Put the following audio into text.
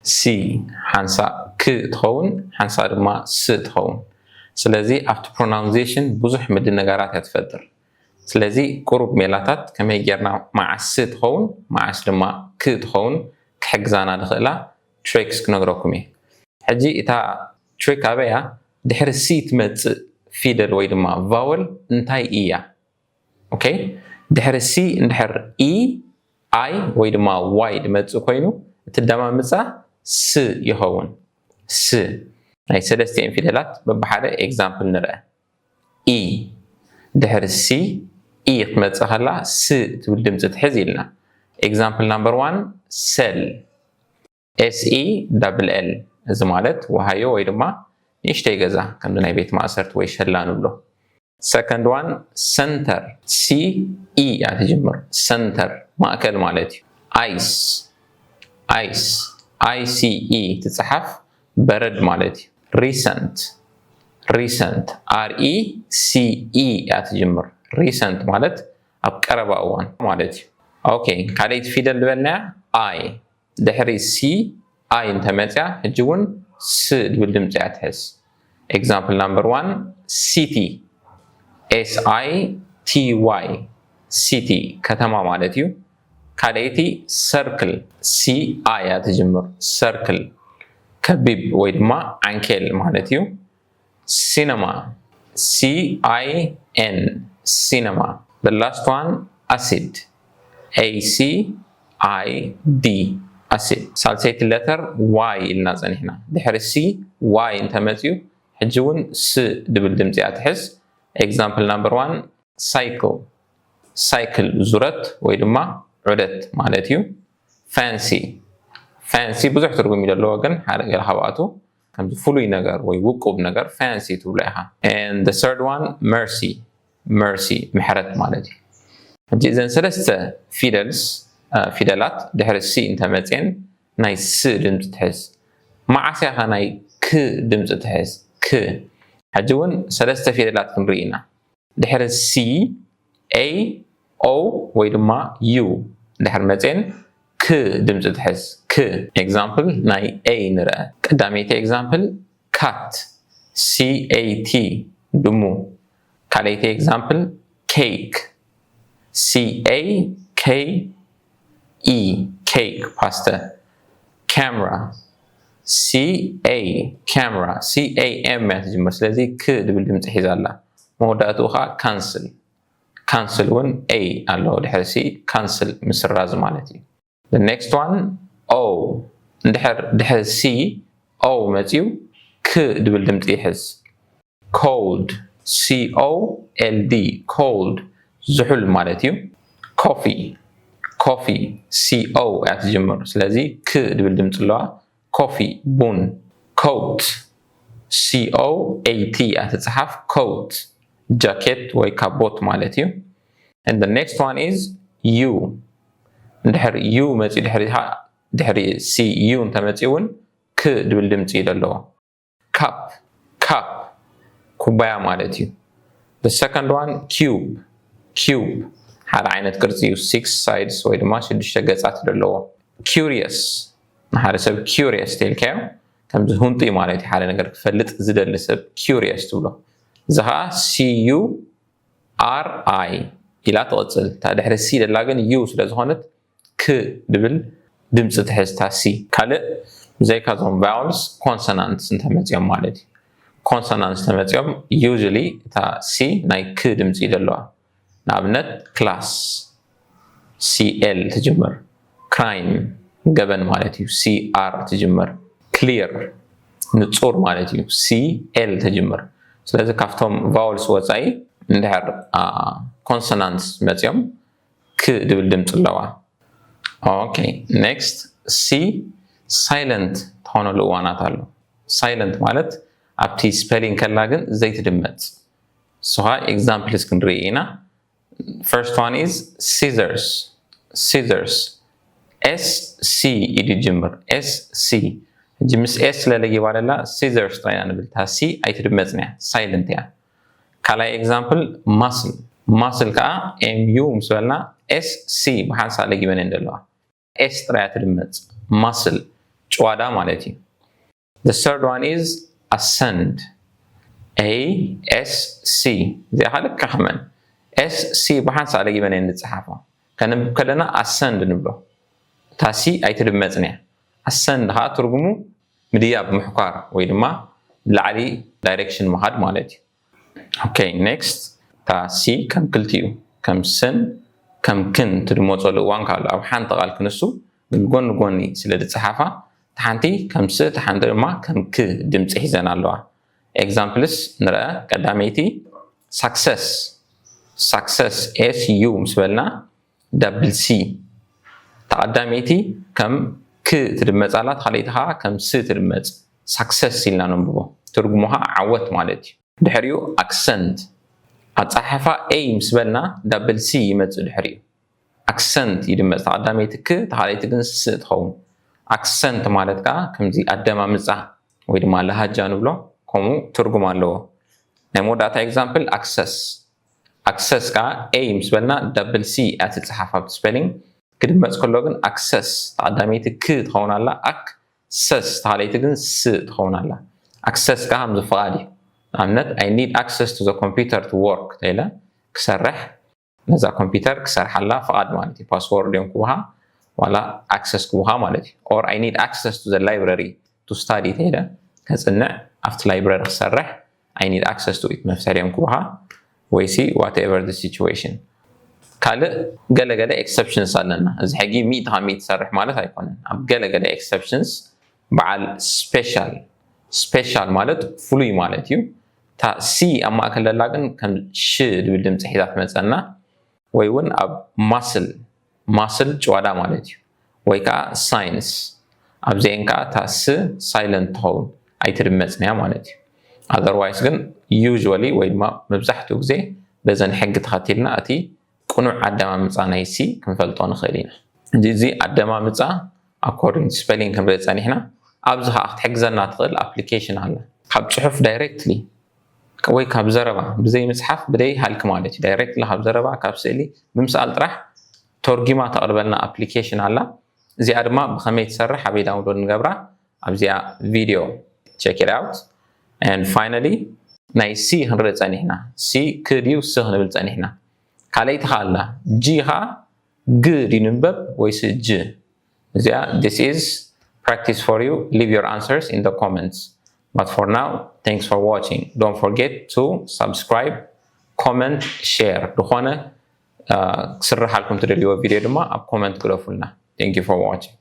C ሓንሳእ ክ ትኸውን፣ ሓንሳእ ድማ ስ ትኸውን። ስለዚ ኣብቲ pronunciation ብዙሕ ምድንጋራት እያ ትፈጥር። ስለዚ ቁሩብ ሜላታት ከመይ ጌርና መዓስ ስ ትኸውን መዓስ ድማ ክ ትኸውን ክሕግዛና ዝኽእላ tricks ክነግረኩም እየ። ሕጂ እታ trick ኣበይ እያ? ድሕሪ C ትመጽእ ፊደል ወይ ድማ vowel እንታይ እያ? ኦኬ፣ ድሕሪ C እንድሕር E I ወይ ድማ Y ዝመጽእ ኮይኑ እቲ ኣደማምጻ ስ ይኸውን። ስ። ናይ ሰለስቲኤን ፊደላት በብሓደ example ንርአ። E ድሕሪ C E ክትመጽእ ከላ ስ ትብል ድምጺ ትሕዝ ኢልና። Example number one፣ ሰል። S E double L፣ እዚ ማለት ወሃዮ ወይ ድማ ንእሽተይ ገዛ፣ ከምዚ ናይ ቤት ማእሰርቲ ወይ ሸላ ንብሎ። Second one፣ ሰንተር። C E እያ ትጅምር። ሰንተር ማእከል ማለት እዩ። ኣይስ። ኣይስ። I C E ትጽሓፍ፣ በረድ ማለት እዩ። ሪሰንት። ሪሰንት። R E C E እያ ትጅምር። ሪሰንት ማለት ኣብ ቀረባ እዋን ማለት እዩ። ኦኬ፣ ካልኣይቲ ፊደል ዝበልናያ I። ድሕሪ C I እንተመጽያ፣ ሕጂ እውን ስ ዝብል ድምጺ እያ ትሕዝ። Example number one፣ ሲቲ። S I T Y፣ ሲቲ፣ ከተማ ማለት እዩ። ካልኣይቲ ሰርክል። C I እያ ትጅምር። ሰርክል፣ ከቢብ ወይ ድማ ዓንኬል ማለት እዩ። ሲነማ። C I N፣ ሲነማ። The last one፣ ኣሲድ። A C I D፣ ኣሲድ። ሳልሰይቲ ለተር Y ኢልና ጸኒሕና። ድሕሪ C Y እንተመጽዩ፣ ሕጂ እውን ስ ድብል ድምጺ እያ ትሕዝ። Example number one፣ ሳይክል። ሳይክል ዙረት ወይ ድማ ዑደት ማለት እዩ። ፋንሲ። ፋንሲ ብዙሕ ትርጉም እዩ ዘለዎ፣ ግን ሓደ ገለ ካብኣቱ ከምዚ ፍሉይ ነገር ወይ ውቁብ ነገር ፋንሲ ትብሎ ኢኻ። And the third one፣ መርሲ። መርሲ፣ ምሕረት ማለት እዩ። ሕጂ እዘን ሰለስተ ፊደልስ፣ አ፣ ፊደላት ድሕሪ C እንተመጽየን ናይ ስ ድምፂ ትሕዝ። መዓስ እያ ኸ ናይ ክ ድምፂ ትሕዝ? ክ። ሕጂ እውን ሰለስተ ፊደላት ክንርኢ ኢና። ድሕሪ C፣ A፣ O ወይ ድማ U ድሕሪ መፅየን ክ ድምፂ ትሕዝ። ክ። Example ናይ A ንርአ። ቀዳመይቲ example፣ ካት። C A T፣ ድሙ። ካልኣይቲ example፣ ኬክ። C A K E፣ ኬክ፣ ፓስተ። ካሜራ። C A፣ ካሜራ። C A M እያ ትጅምር። ስለዚ ክ ድብል ድምፂ ሒዛ ኣላ። መወዳእትኡ ኸዓ ካንስል። ካንስል እውን A ኣለዎ ድሕሪ C፣ ካንስል ምስራዝ ማለት እዩ። The next one፣ O። እንድሕር ድሕሪ C O መፅዩ፣ ክ ድብል ድምፂ ይሕዝ። ኮልድ። C O L D፣ ኮልድ፣ ዝሑል ማለት እዩ። ኮፊ። ኮፊ፣ C O እያ ትጅምር። ስለዚ ክ ድብል ድምፂ ኣለዋ። ኮፊ፣ ቡን። ኮት፣ C O A T እያ ትፅሓፍ። ኮት፣ ጃኬት ወይ ካቦት ማለት እዩ። And the next one is U። እንድሕር U መፂኡ ድሕሪ፣ ድሕሪ C U እንተመፂኡ እውን ክ ድብል ድምፂ እዩ ዘለዎ። ካፕ፣ ካፕ፣ ኩባያ ማለት እዩ። The second one፣ ኪዩብ። ኪዩብ ሓደ ዓይነት ቅርፂ እዩ፣ ሲክስ ሳይድስ ወይ ድማ ሽዱሽተ ገፃት ዘለዎ። ኪሪየስ፣ ንሓደ ሰብ ኪሪየስ ተልካዮ፣ ከምዚ ህንጡይ ማለት እዩ፣ ሓደ ነገር ክፈልጥ ዝደሊ ሰብ ኪሪየስ ትብሎ። እዚ ኸዓ C U R I ኢላ ትቕፅል። እታ ድሕሪ C ደላ ግን U ስለ ዝኾነት ክ ድብል ድምፂ ትሕዝ እታ C። ካልእ ብዘይካ እዞም ቫውልስ ኮንሶናንትስ እንተመፅኦም ማለት እዩ። ኮንሶናንትስ እንተመፅኦም usually እታ C ናይ ክ ድምፂ እዩ ዘለዋ። ንኣብነት ክላስ፣ C L ትጅምር። ክራይም፣ ገበን ማለት እዩ። C R ትጅምር። ክሊር፣ ንፁር ማለት እዩ። C L ትጅምር። ስለዚ ካብቶም ቫውልስ ወፃኢ እንድሕር ኮንሶናንትስ መፅኦም ክ ድብል ድምፂ ኣለዋ። ኦኬ፣ ኔክስት C፣ ሳይለንት ትኾነሉ እዋናት ኣሎ። ሳይለንት ማለት ኣብቲ ስፔሊንግ ከላ ግን ዘይትድመፅ። እሱ ኸዓ ኤግዛምፕልስ ክንርኢ ኢና። First one is ሲዘርስ። ሲዘርስ፣ S C እዩ ዝጅምር። S C። ሕጂ ምስ S ስለ ለጊባ ደላ ሲዘርስ ጥራይ ኢና ንብል። እታ C ኣይትድመፅን እያ፣ ሳይለንት እያ። ካልኣይ ኤግዛምፕል ማስል። ማስል ከዓ M U ምስ በልና S C ብሓንሳእ ለጊበን እየን ዘለዋ። S ጥራይ እያ ትድመፅ። ማስል፣ ጭዋዳ ማለት እዩ። The third one is ascend. A S C። እዚኣ ኸዓ ልክዕ ከመን S C ብሓንሳእ ለጊበን እየን ዝፀሓፋ። ከነንብብ ከለና ascend ንብሎ። እታ C ኣይትድመፅን እያ። Ascend ኸዓ ትርጉሙ ምድያብ፣ ምሕኳር ወይ ድማ ንላዕሊ ዳይሬክሽን ምኻድ ማለት እዩ። Okay, next እታ C ከም ክልቲኡ ከም ስን ከም ክን ትድመፀሉ እዋን ኣሎ። ኣብ ሓንቲ ቃል ክንሱ ግን ጎኒ ጎኒ ስለ ዝፀሓፋ እታ ሓንቲ ከም ስ እታ ሓንቲ ድማ ከም ክ ድምፂ ሒዘን ኣለዋ። Examples ንርአ። ቀዳመይቲ success። Success S U ምስ በልና double C። እታ ቀዳመይቲ ከም ክ ትድመፅ ኣላ፣ እታ ካልኣይቲ ከዓ ከም ስ ትድመፅ። Success ኢልና ነንብቦ። ትርጉሙ ከዓ ዓወት ማለት እዩ። ድሕሪኡ accent። ኣፀሓሕፋ A ምስ በልና double C ይመፅእ ድሕሪኡ። Accent ይድመፅ። እታ ቀዳመይቲ ክ፣ እታ ካልኣይቲ ግን ስ ትኸውን። Accent ማለት ከዓ ከምዚ ኣደማምፃ ወይ ድማ ለሃጃ ንብሎ፣ ከምኡ ትርጉም ኣለዎ። ናይ መወዳእታ example access። Access ከዓ A ምስ በልና double C እያ ትፀሓፍ ኣብቲ spelling። ክድመፅ ከሎ ግን ኣክሰስ፣ እታ ቀዳመይቲ ክ ትኸውን ኣላ፣ ኣክ ሰስ፣ እታ ካልኣይቲ ግን ስ ትኸውን ኣላ። ኣክሰስ ከዓ ከምዚ ፍቓድ እዩ። ንኣብነት I need access to the computer to work ተይለ ክሰርሕ፣ ነዛ ኮምፒውተር ክሰርሓላ ፍቓድ ማለት እዩ። ፓስወርድ እዮም ክቡሃ ዋላ ኣክሰስ ክቡሃ ማለት እዩ። Or I need access to the library to study ተይለ ከፅንዕ፣ ኣብቲ ላይብረሪ ክሰርሕ I need access to it መፍትሒ እዮም ክቡሃ፣ ወይ ሲ whatever the situation። ካልእ ገለገለ exceptions ኣለና። እዚ ሕጊ ሚእቲ ካብ ሚእቲ ይሰርሕ ማለት ኣይኮነን። ኣብ ገለገለ exceptions በዓል special፣ special ማለት ፍሉይ ማለት እዩ። እታ ሲ ኣብ ማእከል ዘላ ግን ከም ሽ ዝብል ድምፂ ሒዛ ትመፀና። ወይ እውን ኣብ ማስል፣ ማስል ጭዋዳ ማለት እዩ። ወይ ከዓ ሳይንስ፣ ኣብዚአን ከዓ እታ ስ ሳይለንት ትኸውን፣ ኣይትድመፅን እያ ማለት እዩ። Otherwise ግን usually ወይ ድማ መብዛሕትኡ ግዜ በዘን ሕጊ ተኸቲልና እቲ ቅኑዕ ኣደማምፃ ናይ ሲ ክንፈልጦ ንኽእል ኢና። እዚ፣ እዚ ኣደማምፃ according to spelling ክንርኢ ፀኒሕና። ኣብዚ ከዓ ክትሕግዘና ትኽእል ኣፕሊኬሽን ኣላ። ካብ ፅሑፍ ዳይሬክትሊ ወይ ካብ ዘረባ ብዘይ ምፅሓፍ፣ ብደይ ሃልክ ማለት እዩ። ዳይሬክትሊ ካብ ዘረባ፣ ካብ ስእሊ ብምስኣል ጥራሕ ተርጊማ ተቕርበልና ኣፕሊኬሽን ኣላ። እዚኣ ድማ ብኸመይ ትሰርሕ፣ ኣበይ ዳውንሎድ ንገብራ፣ ኣብዚኣ ቪድዮ check it out። And finally ናይ ሲ ክንርኢ ፀኒሕና። ሲ ክ ድዩ ስ ክንብል ፀኒሕና። ካልኣይቲ ኸኣ ኣላ፣ ጂ ኸኣ ግ ድዩ ንንበብ ወይስ ጅ? እዚኣ፣ this is practice for you. Leave your answers in the comments. But for now, thanks for watching. Don't forget to subscribe, comment, share። ዝኾነ፣ አ፣ ክስርሓልኩም ትደልይዎ ቪድዮ ድማ ኣብ ኮመንት ግደፉልና። Thank you for watching.